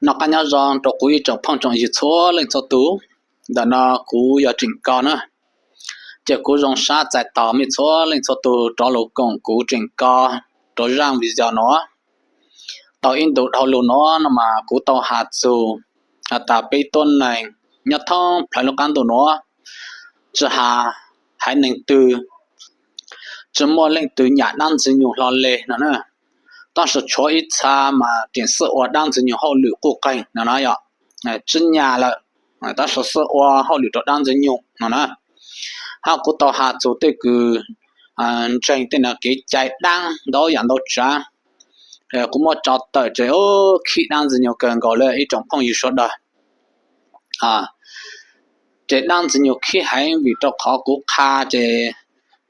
Noj qab nyob zoo rau kuv ib tsoom phooj tsoom ywg txhua leej txhua tus. Ntawm no kuv yog Tseem Kos na. Ces kuv zoo sab txais tos mej txhua leej txhua tus rov los koom kuv Tseem Kos rau zaj video no. Tau ib ntu dhau los no no mas kuv tau has txug has tas peb tuab neeg nyob thoob plawg lub qab ntuj no, tsi has haiv neeg twg, tsi muaj leej twg nyam dab ntxwg nyoog hlo le no na. Tab sis tshuav ib txha mas tseem xub ua dab ntxwg nyoog hauj lwm quj qeeg no na yom. Tsi nyam lawm, tab sis xub ua hauj lwm rau dab ntxwg nyoog no na. Hab kuv tau has txug tej kws ntseeg tej nuav kev cai dab ntau yam ntau tsav. Kuv muab tso tawm ces khib dab ntxwg nyoog kawg nkaus le ib tsoom phooj ywg sawv daws. Ces dab ntxwg nyoog khib heev vim rau qhov kuv qha ces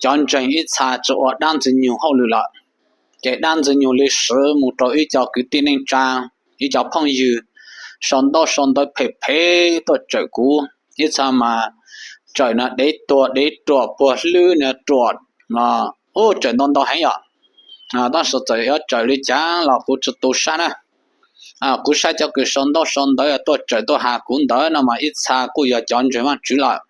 cov ntseeg ib txha tsi ua dab ntxwg nyoog hauj lwm lawm. Ces dab ntxwg nyoog li siv mus rau ib co kwv tij neej tsa, ib co phooj ywg sau ntaub sau ntawv phem phem tuaj tsawm kuv. Ib txha mas tsawm no dev tuag dev ruam puag hlwb no ruam, ub tsawm ntau ntau heev yom. Tab sis txawm yuav tsawm li cas los kuv tsi tu sab na. Kuv saib cov kws sau ntaub sau ntawv tuaj tsawm tuaj has kuv ntawd no mas ib txha kuj yog cov ntseeg Vaajtswv lawm.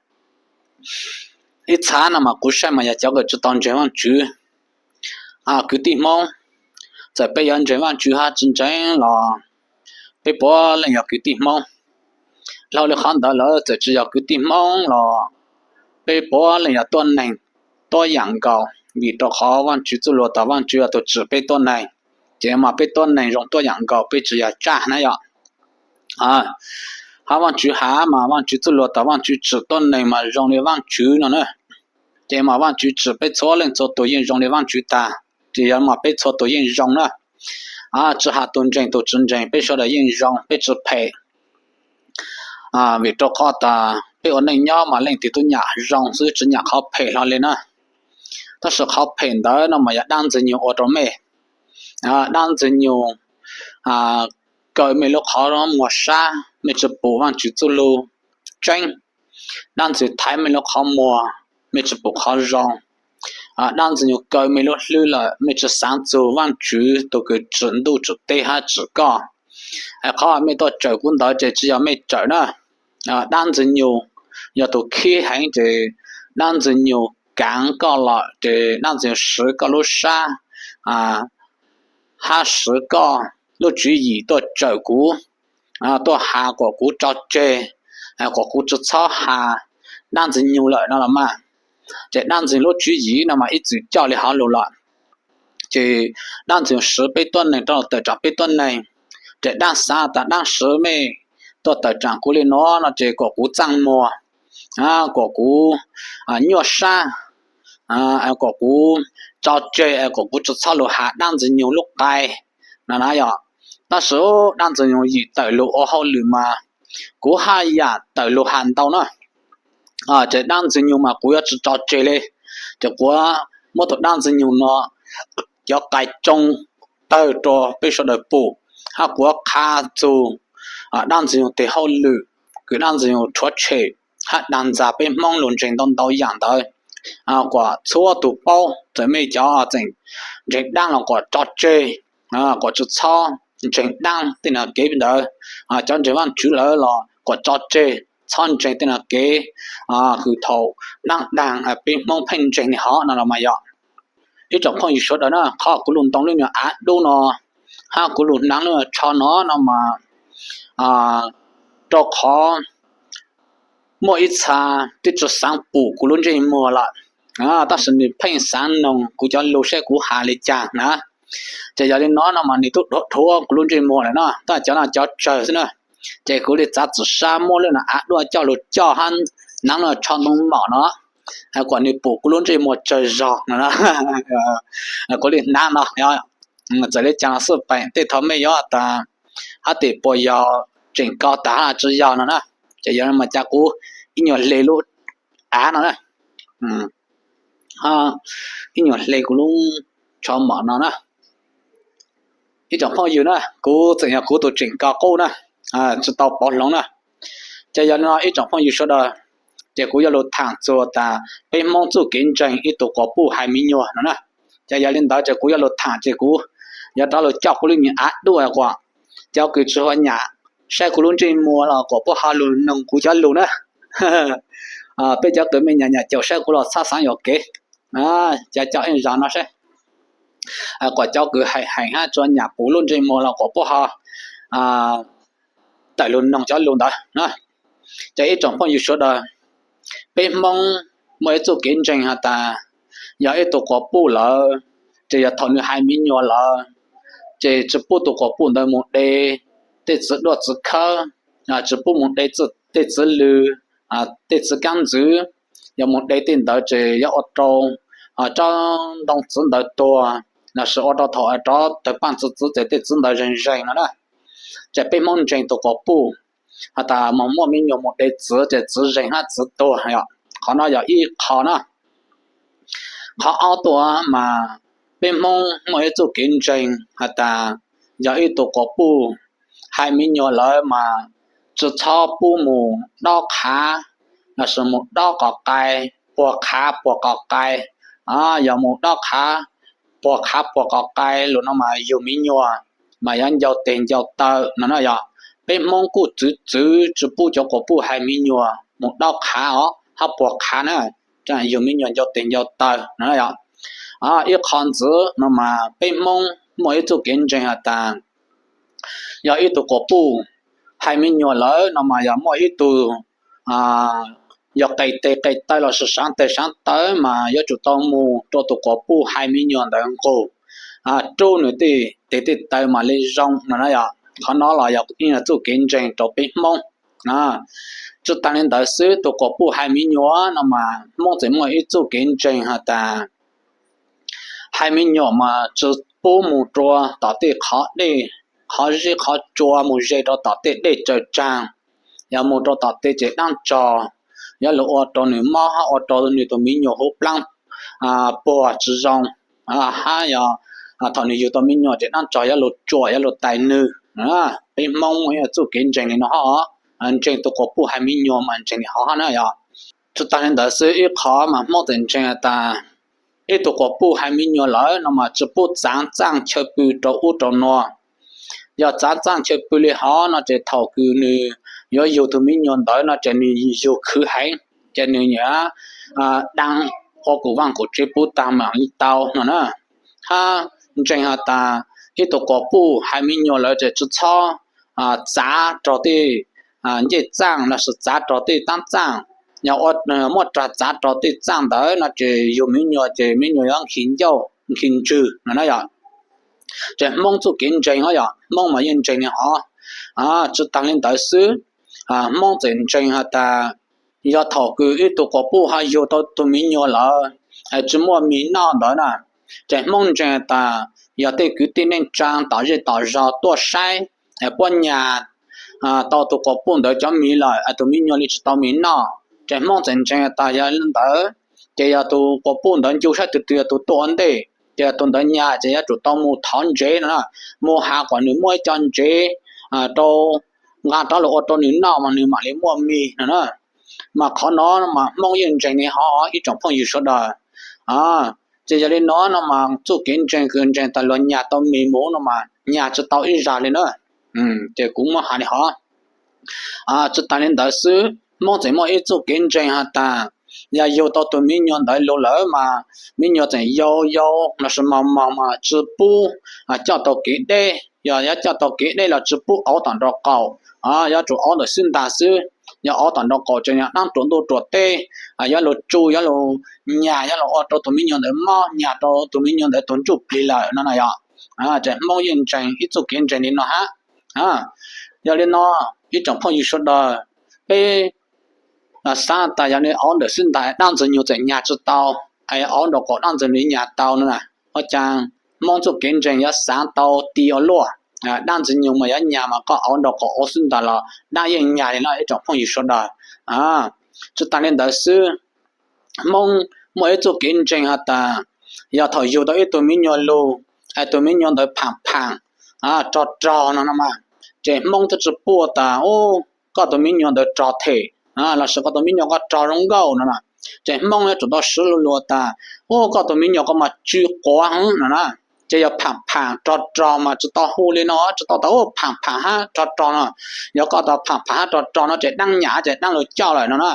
Ib txha no mas kuv saib mas yog cov kws tsi tau ntseeg Vaajtswv. Kwv tij Hmoob, txawm peb yuav ntseeg Vaajtswv hab tsi ntseeg los peb puav leej yog kwv tij Hmoob. Dhau li qhov ntawd lawm txawm tsi yog kwv tij Hmoob los peb puav leej yog tuab neeg tuab yam nkaus, vim rau qhov Vaajtswv txuj lug tas Vaajtswv yog tug tsim peb tuab neeg, ces mas peb tuab neeg zoo tuab yam nkaus, peb tsi yog tsaj na yom. Hab Vaajtswv has mas Vaajtswv txuj lug tas Vaajtswv tsim tuab neeg mas zoo li Vaajtswv no na. Ces mas Vaajtswv tsim peb txhua leej txhua tug yeej zoo li Vaajtswv tag, ces yog mas peb txhua tug yeej zoo na. Tsi has tug ntseeg tug tsi ntseeg, peb sawv daws yeej zoo, peb tsi phem. Vim rau qhov tas peb ua neej nyob mas leej twg tub nyam zoo xwb, tsi nyam qhov phem hlo li na. Tab sis qhov phem ntawd no mas yog dab ntxwg nyoog ua rau mej. Dab ntxwg nyoog kaw mej lub qhov muag sab, mej tsi pum Vaajtswv txuj lug tseeb. Dab ntxwg thaiv mej lub qhov muag, mej tsi pum qhov zoo. Dab ntxwg nyoog kaw mej lub hlwb lawm, mej tsi xaav txug Vaajtswv tug kws tsim ntuj tsim teb hab tsim koj. Qhov mej tuaj tsawm kuv ntawd ces tsi yog mej tsawm na. Dab ntxwg nyoog yog tug khib heev ces dab ntxwg nyoog kaav koj lawm ces dab ntxwg nyoog siv koj lub sab hab siv koj lub tswv yim tuaj tsawm kuv, tuaj has kuas kuv tso tseg, kuas kuv tsi txhob has dab ntxwg nyoog lawm no los mas. Ces dab ntxwg lub tswv yim no mas ib txwm coj li hov lug lawm. Ces dab ntxwg siv peb tuab neeg rau tawm tsaam peb tuab neeg. Ces dab xaav tas dab siv mej tuaj tawm tsaam kuv li no no ces kuas kuv txaaj muag, kuas kuv nyuaj sab, kuas kuv tso tseg, kuas kuv tsi txhob lug has dab ntxwg nyoog lub qai no na yom. Tab sis dab ntxwg nyoog yim tawm lug ua hauj lwm mas kuv haj yam tawm lug has ntau na. Ces dab ntxwg nyoog mas kuv yuav tsi tso tseg li. Ces kuv muab tus dab ntxwg nyoog no cov qai tsoo tawg rua peb sawv daws pum, hab kuv qha txug dab ntxwg nyoog tes hauj lwm kws dab ntxwg nyoog rhuav tshem hab dag ntxag peb Hmoob lug ntseeg ntau ntau yaam ntawd, kuas txhua tug paub, txawm mej cov tseem ntseeg daab los kuas tso tseg, kuas tsi txhob ntseeg daab tej nag kev ntawd. Cov ntseeg Vaajtswv lawm los kuas tso tseg, txhob ntseeg tej nag kev kws thaum daab daag peb Hmoob pheej ntseeg ne hov no los mas yog. Ib tsoom phooj ywg sawv daws na, qhov kuv lug ntoo lub nyuag av dub no hab kuv lug hnav lub nyuag tsho no no mas rau qhov muaj ib txha twb tsi xaav pum kuv lub ntsej muag lawm, tab sis nwg pheej xaav noog kuv cov lug saib kuv has li cas na. Ces yog li no no mas nwg tub dhuav dhuav kuv lub ntsej muag lawm no, tab cov no cov tsawg xwb na. Ces kuv li txav txim sab muab lub nyuag av dub coj lug coj hab hnav lub nyuag tsho ntoo mom no, kuas nwg pum kuv lub ntsej muag tsawg zog no. Kuv li hnav no, txawm li cas los xij peem tej thaum mej yuav tas hab tes puas yog Tseem Kos tas hab tsi yog no na. Ces yog mas cas kuv ib nyuag hle lub av no na, ib nyuag hle kuv lub tsho mom no na. Ib tsoom phooj ywg na, kuv tseem yog kuv tus Tseem Kos qub na, tsi tau pauv hloov na. Ces yog li no ib tsoom phooj ywg sawv daws, ces kuv yuav lug thaam txug tas peb Hmoob txuj kev ntseeg ib tug quas puj hais me nyuam no na. Ces yog li ntawd ces kuv yuav lug thaam ces kuv yuav rov lug coj kuv lub me av dub kuas cov kws tsi ua nyam saib kuv lub ntsej muag los kom puab ho lug noog kuv cov lug na. Peb cov kwv mej nyam nyam caum saib kuv los txhob xaav yuam kev, cav cov ib zag no saib. Kom cov kwv heev heev hab tsuas nyam kuv lub ntsej muag los kom puab ho tawm lug noog cov lug ntawd. Ces ib tsoom phooj ywg sawv daws, peb Hmoob muaj ib txuj kev ntseeg has tas, yog ib tug quas puj lawm, ces yog thaum nws hais miv nyuas lawm, ces tsi pub tus quas puj ntawd mus de tej txiv duaj txiv khawb, tsi pub mus de tej txiv lw, tej txiv kaab ntxwv. Yog mus de tej ntawd ces yuav ua rau tsob ntoo txiv ntawd tuag, lossis ua rau thaum rov tawg paaj txiv txiv ces tej txiv ntawd zeeg zeeg no na. Ces peb Hmoob ntseeg tus quas puj has tas mas muaj miv nyuas mus de txiv ces txiv zeeg hab txiv tuag yom. Qhov no yog ib qho na. Qhov ob tuaj mas peb Hmoob muaj ib txuj kev ntseeg has tas, yog ib tug quas puj hais miv nyuas lawm mas tsi txhob pub mus dob qhav, lossis mus dob qos qai, puag qhav puag qos qai. Yog mus dob qhav, puag qhav puag qos qai lug no mas yug miv nyuas mas yuav ncau teg ncau taw no na yom. Peb Hmoob kuj txwv txwv tsi pub cov quas puj hais miv nyuas mus dob qhav os hab puag qhav na, yug miv nyuas ncau teg ncau taw no na yom. Ib qho ntxiv no mas peb Hmoob muaj ib txuj kev ntseeg has tas, yog ib tug quas puj hais miv nyuas lawm no mas yog muaj ib tug yog qes teg qes taw lossis saav teg saav taw mas yuav tsum tau mus rau tus quas puj hais miv nyuas ntawd nqug, rub nws tej teg tej taw mam li zoo no na yom. Qhov no los yog ib txuj kev ntseeg rau peb Hmoob. Tsi taag li ntawd xwb, tus quas puj hais miv nyuas no mas Hmoob txawm muaj ib txuj kev ntseeg has tas, hais miv nyuas mas tsi pub mus rua tom tej qhov dej, qhov zeb qhov tsua mus ze rau tom tej dej tsaws tsaag. Yog mus rau tom tej ces daab tsog yuav lug ua rau nws mob hab ua rau nws tus miv nyuas huv plaab puag tsi zoo, hab yog thaum nws yug tau miv nyuas ces daab tsog yuav lug tsuam yuav lug tais nwg. Peb Hmoob muaj ib txuj kev ntseeg li no hab, ntseeg tus quas puj hais miv nyuas mas ntseeg li hov hab na yom. Tsi taag li ntawd xwb, ib qho mas Hmoob txawm ntseeg has tas, ib tug quas puj hais miv nyuas lawm no mas tsi pub txaav txaaj chaw pw rau ub rau no. Yog txaav txaaj chaw pw li hov no ces thaum kws nws yuav yug tug miv nyuas ntawd no ces nws yug khwv heev, ces nws yuav dlaab ua kuv vaaj kuv tsev puv taag mam li tau no na. Hab ntseeg has tas, ib tug quas puj hais miv nyuas lawm ces tsi txhob txav rua tej ncej txaaj lossis txav rua tej taab txaaj. Yog muaj rua txav rua tej txaaj ntawd no ces yug miv nyuas ces miv nyuas yuav nkig ncauj nkig ntswg no na yom. Ces Hmoob txuj kev ntseeg hov yom, Hmoob mas yeej ntseeg li hov. Tsi taag li ntawd xwb, Hmoob txawm ntseeg has tas, yog thaum kws ib tug quas puj ho yug tau tug miv nyuas lawm, tsi muaj mis noj ntawd na, ces Hmoob ntseeg has tas, yog tej kwv tij neej tsaa tom zej tom zog tuaj saib, puab nyas tau tug quas puj ntawd cov mis lawm, tug miv nyuas li tsi tau mis noj, ces Hmoob txawm ntseeg tas yog li ntawd, ces yog tug quas puj ntawd ncu sab twg twg yog tug tuaj ua ntej, ces yog tug ntawd nyas ces yuav tsum tau mus thov ntsev no na, mus has kom nws muab ib co ntsev rau nqa rov lug ua rau nws noj mas nws mam li muaj mis no na. Mas qhov no mas Hmoob yeej ntseeg li hov ib tsoom phooj ywg sawv daws. Ces yog li no no mas txuj kev ntseeg kws ntseeg tas luag nyas tau mis mus no mas nyas tsi tau ib zag li na. Ces kuv muab has li hov. Tsi taag li ntawd xwb, Hmoob txawm muaj ib txuj kev ntseeg has tas, yog yug tau tug miv nyuas ntawd lug lawm mas miv nyuas txawm yau yau lossis moog moog mas tsi pub coj tau kev deb, yog yuav coj tau kev deb los tsi pub auv tom nraum qaum, yuav tsum auv ntawm xwb ntag xwb. Yog auv tom nraum qaum ces yog daab ruam ntuj ruam teb, yuav lug tsu yuav lug nyas yuav lug ua rau tug miv nyuas ntawd mob, nyas rau tug miv nyuas ntawd tug ntsuj plig lawm no na yom. Ces Hmoob yeej ntseeg ib txuj kev ntseeg li no hab. Yog li no, ib tsoom phooj ywg sawv daws, peb xaav tas yog nws auv ntawm xwb ntag dab ntxwg nyoog txawm nyas tsi tau, es auv nraum qaum dab ntxwg nyoog nyas tau no na. Ua caag Hmoob txuj kev ntseeg yuav xaav tau ti ua luaj, dab ntxwg nyoog mas yuav nyas mas koj auv nraum qaum auv xwb ntag los dab yeej nyas li no ib tsoom phooj ywg sawv daws. Tsi taag li ntawd xwb, Hmoob muaj ib txuj kev ntseeg has tas, yog thaum yug tau ib tug miv nyuas lug, es tug miv nyuas ntawd phaam phaam, rog rog no no mas, ces Hmoob twb tsi pub tas, u, koj tug miv nyuas ntawd rog them, lossis koj tug miv nyuas koj rog zoo nkauj no na. Ces Hmoob yuav tsum tau swv lug lug tas, u, koj tug miv nyuas koj mas tsw quav heev no na. ces yog phaam phaam rog rog mas tsis tau hu li no, tsis tau tas phaam phaam hab rog rog no. Yog koj tas phaam phaam hab rog rog no ces daab nyam ces daab lug coj lawm no na.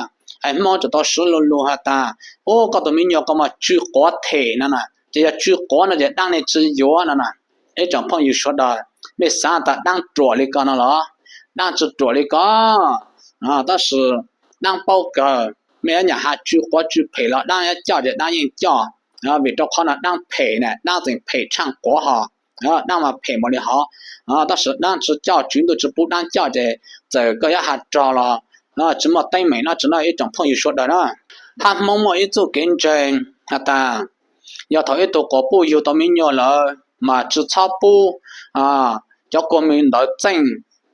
Es Hmoob tseem tau swv lug lug has tas, ub, koj tus me nyuam ko mas tsw quav them no na, ces yog tsw quav no ces daab ne tsis yuav no na. Ib tsoom phooj ywg sawv daws, mej xaav tas daab ruam li ko no los? Daab tsis ruam li ko, tab sis daab paub kawg, mej yuav nyam has tsw quav tsw phem los daab yuav coj ces daab yeej coj, vim rau qhov no daab phem na, daab tseem phem tshaaj quav hos. Daab mas phem npaum li hov, tab sis daab tsis coj, tswv ntuj tsis pub daab coj ces txawm koj yuav has rog los tsis muaj teeb meem no tsis na ib tsoom phooj ywg sawv daws na. Hab Hmoob muaj ib txuj kev ntseeg has tas, yog thaum ib tug quas puj yug tau me nyuam lawm mas tsis txhob pub cov kua mis ntawd txeej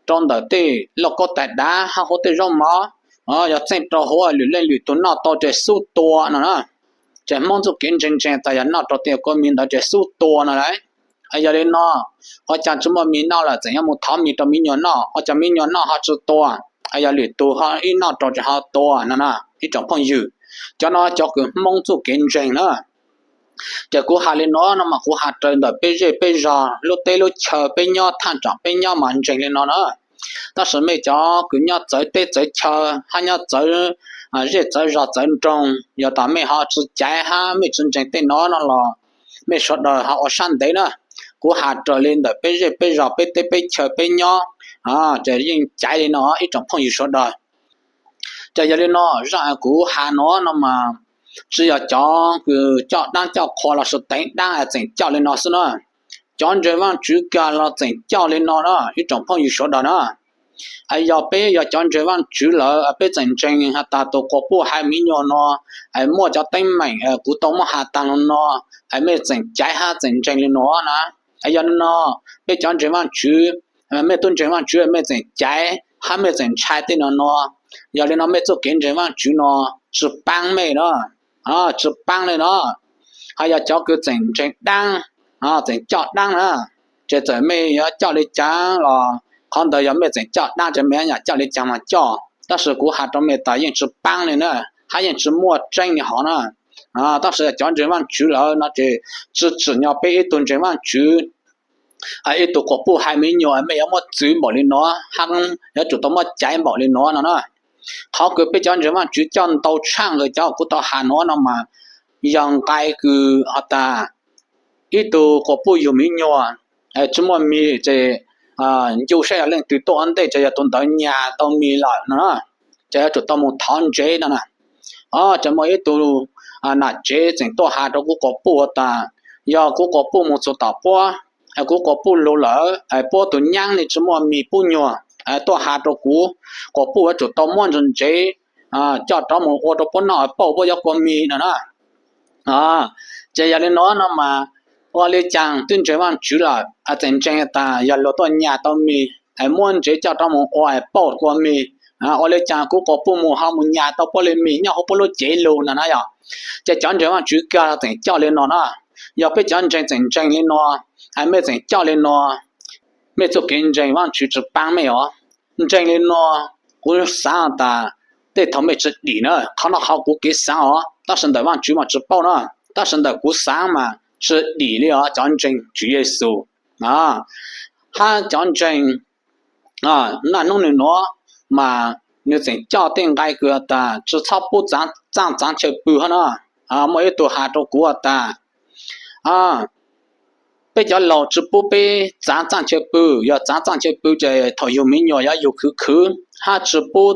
rau ntawm tej lauj kaub tais dav hab huv tej zaub mov, yog txeej rau huv lwm leej lwm tug noj tau ces xub tua no na. Ces Hmoob txuj kev ntseeg ntseeg tas yog noj rau tej kua mis ntawd ces xub tua no lauj. Yog li no, ua cas tsis muaj mis noj lawm tseem yuav mus thov mis rau me nyuam noj, ua cas me nyuam noj ho tsis tua, yog lwm tug ho ib noj rau ces ho tua no na ib tsoom phooj ywg. Cov no cov kws Hmoob txuj kev ntseeg na. Ces kuv has li no no mas kuv has raws ntawm peb zej peb zog lub teb lub chaw peb nyob, thaaj tsoom peb nyob mas ntseeg li no na. Tab sis mej cov kws nyob txawv teb txawv chaw hab nyob txawv zej txawv zog txawv nroog, yog tas mej ho tsis caiv hab mej tsis ntseeg tej no no los mej sawv daws ho ua sab ntev na. Kuv has raws li ntawm peb zej peb zog peb teb peb chaw peb nyob, ces yeej caiv li no ib tsoom phooj ywg sawv daws. Ces yog li no, zaj kuv has no no mas tsis yog cov kws coj daab coj qhua los sis teev daab tseem coj li no xwb na. Cov ntseeg Vaajtswv kag los tseem coj li no na ib tsoom phooj ywg sawv daws na. Yog peb yog cov ntseeg Vaajtswv lawm peb tseem ntseeg has tas tus quas puj hais me nyuam no muaj cov teeb meem kuv tau muab has taag lug no, mej tseem caiv hab tseem ntseeg li no na. Yog li no, peb cov ntseeg Vaajtswv, mej tub ntseeg Vaajtswv mej tseem caiv hab mej tseem ntshai tej no no. Yog li no mej txuj kev ntseeg Vaajtswv no tsis paab mej na, tsis paab li no. Ho yog cov kws tseem ntseeg daab, tseem coj daab na, ces txawm mej yuav coj li cas los qhov ntawd yog mej tseem coj daab ces mej yuav nyam coj li cas mas coj, tab sis kuv has rau mej tas yeej tsis paab li na, hab yeej tsis muaj tseeb li hov na. Tab sis cov ntseeg Vaajtswv lawm no ces tsis tsim nyog peb ib tug ntseeg Vaajtswv, ib tug quas puj hais me nyuam mej yuav muab txwv npaum li no, hab yuav tsum tau muab caiv npaum li no no na. Qhov kws peb cov ntseeg Vaajtswv coj ntau tshaj nkaus cov kuv tau has no no mas yog nqai kws has tas ib tug quas puj yug me nyuam tsis muaj mis ces ncu saib yog leej twg tuaj ua ntej ces yog tus ntawd nyas tau mis lawm no na, ces yuav tsum tau mus thov ntsev no na. Ces muaj ib tug nam tsev tseem tuaj has rau kuv quas puj has tas yog kuv quas puj mus txug tom puab, kuv quas puj lug lawm, puab tus nyaab ne tsis muaj mis pub nyuag, tuaj has rau kuv, quas puj yuav tsum tau muab ntsev coj rov mus ua rau puab noj pauj puab cov kua mis no na. Ces yog li no no mas ua li cas twb ntseeg Vaajtswv lawm tseem ntseeg tas yog luag tuaj nyas tau mis muab ntsev coj rov mus ua pauj kua mis, ua li cas kuv quas puj mus ho mus nyas tau puab li mis nyob huv puab lub cev lug no na yog. Ces cov ntseeg Vaajtswv kag tseem coj li no na. Yog peb cov ntseeg tseem ntseeg li no, mej tseem coj li no, mej txuj kev ntseeg Vaajtswv tsis paab mej os. Ntseeg li no, kuv xaav tas tej thaum mej tsis dim na, qhov no qhov kuv kev xaav os, tab sis ntawm Vaajtswv mas tsis paub na, tab sis ntawm kuv xaav mas tsis dim li os cov ntseeg Tswv Yexus. Hab cov ntseeg naj nub nwg nuav mas nwg tseem coj tej nqai kws tas tsi txhob pub txav txaaj txaav chaw pw hab na. Muaj ib tug has rau kuv has tas peb cov laug tsi pub peb txaav txaaj chaw pw, yog txaav txaaj chaw pw ces thaum yug me nyuam yuav yug khwv khwv, hab tsi pub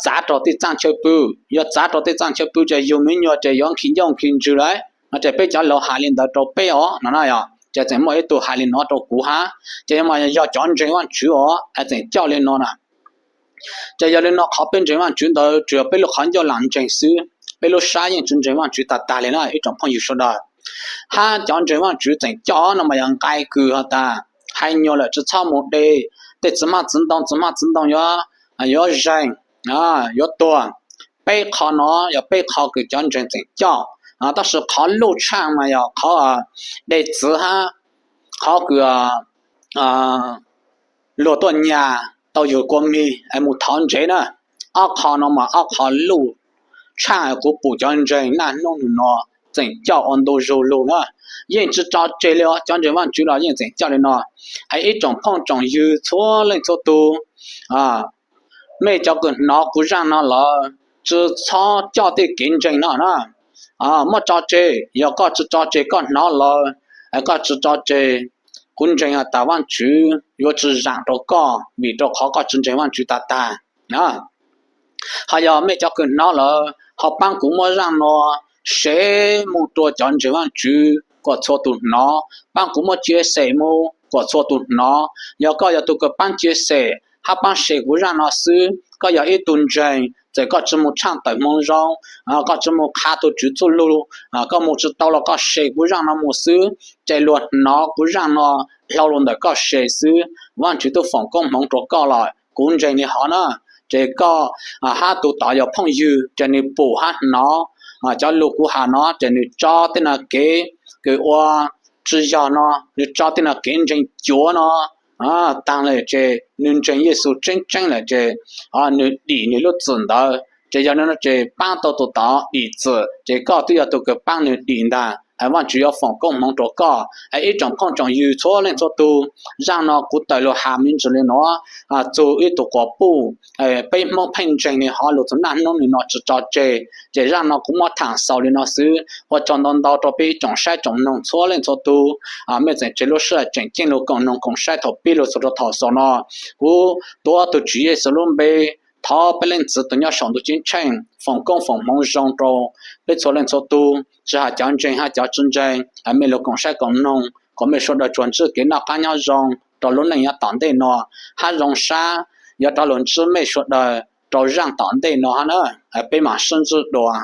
txav rau tej txaaj chaw pw. Yog txav rau tej txaaj chaw pw ces yug me nyuam ces yuav khi ncauj khi ntswg lawm no. Ces peb cov laug has li ntawd rau peb os no na yog. Ces tseem muaj ib tug has li no rau kuv hab, ces yog mas yog cov ntseeg Vaajtswv os tseem coj li no na. Ces yog li no qhov peb ntseeg Vaajtswv ntawd tsuas yog peb lub qhov ncauj lam ntseeg xwb, peb lub sab yeej tsi ntseeg Vaajtswv tag tag li na ib tsoom phooj ywg sawv daws. Hab cov ntseeg Vaajtswv tseem coj no mas yog nqai kws has tas hais nyuag lawm tsi txhob mus de tej txiv hmab txiv ntoo, txiv hmab txiv ntoo yuav, yuav zeeg, yuav tuag. Peb qho no yog peb qho kws cov ntseeg tseem coj, tab sis qhov luj tshaaj mas yog qhov de txiv hab qhov kws luag tuaj nyas tau yug kua mis es mus thov ntsev na. Ob qho no mas ob qho luj tshaaj kuv pum cov ntseeg naj nub nwg nuav tseem coj ua ntu zug lug na. yeej tsi tso tseg li os. Cov ntseeg Vaajtswv los yeej tseem coj li no. Hais ib tsoom phooj tsoom ywg txhua leej txhua tug, mej cov kws hnov kuv zaaj no lawm, tsi txhob coj tej kev ntseeg no na. Muab tso tseg, yog koj tsi tso tseg koj hnov lawm, koj tsi tso tseg, kuv ntseeg has tas Vaajtswv yuav tsi zaam rua koj vim rua qhov koj tsi ntseeg Vaajtswv tag tag. Hos yog mej cov kws hnov lawm ho paab kuv muab zaaj no share mus rua cov ntseeg Vaajtswv kuas txhua tug hnov, paab kuv muab chia sẻ mus kuas txhua tug hnov. Yog koj yog tug kws paab chia sẻ hab paab share kuv zaaj no xwb, koj yog ib tug ntseeg, txawm koj tsi mus tshaaj tawm hmoov zoo, koj tsi mus qha tug Tswv txuj lug, koj mus tsi tau los koj share kuv zaaj no mus xwb, ces luag hnov kuv zaaj no dlhau lug ntawm koj share xwb, Vaajtswv tub foom koob hmoov rua koj lawm, kuv ntseeg li hov na. Ces koj hab tug tod yog phooj ywg ces nwg pum hab hnov cov lug kuv has no ces nwg tso tej nuav kev kws ua tsi yog no, nwg tso tej nuav kev ntseeg cuav no taag lawm ces nwg ntseeg Yexus tseeb tseeb lawm ces nwg dim nwg lub txim ntawd. Ces yog no ces paab tau tug tod dim txim ces koj twb yog tug kws paab nwg dim ntag. Vaajtswv yuav foom koob hmoov rua koj. Ib tsoom phooj tsoom ywg txhua leej txhua tug, zaaj no kuv tawm lug has me ntsis li no, txug ib tug quas puj peb Hmoob pheej ntseeg li hov lug txug naj hnub nwg no tsi tso tseg. Ces zaaj no kuv muab thaam xaus li no xwb, ua tsaug ntau ntau rua peb ib tsoom saib tsoom noog txhua leej txhua tug. Mej tseem tseg lub sij hawm tseem ceeb lug koom noog koom saib thaum pib lug txug rua thaum xaus no. Kuv tuav tug Tswv Yexus lub npe, thov peb Leej Txiv tug nyob saum ntuj ceeb tsheej foom koob foom hmoov zoo rua peb txhua leej txhua tug, tsi has cov ntseeg hab cov tsi ntseeg, mej lug koom saib koom noog kom mej suav dlawg tsuas ntsib kev noj qaab nyob zoo rua lub neej nyob tom ntej no, hab zoo sab yuav rov lug ntsib mej suav dlawg rua zaaj tom ntej no hab na. Peb maam sib ntsib dua.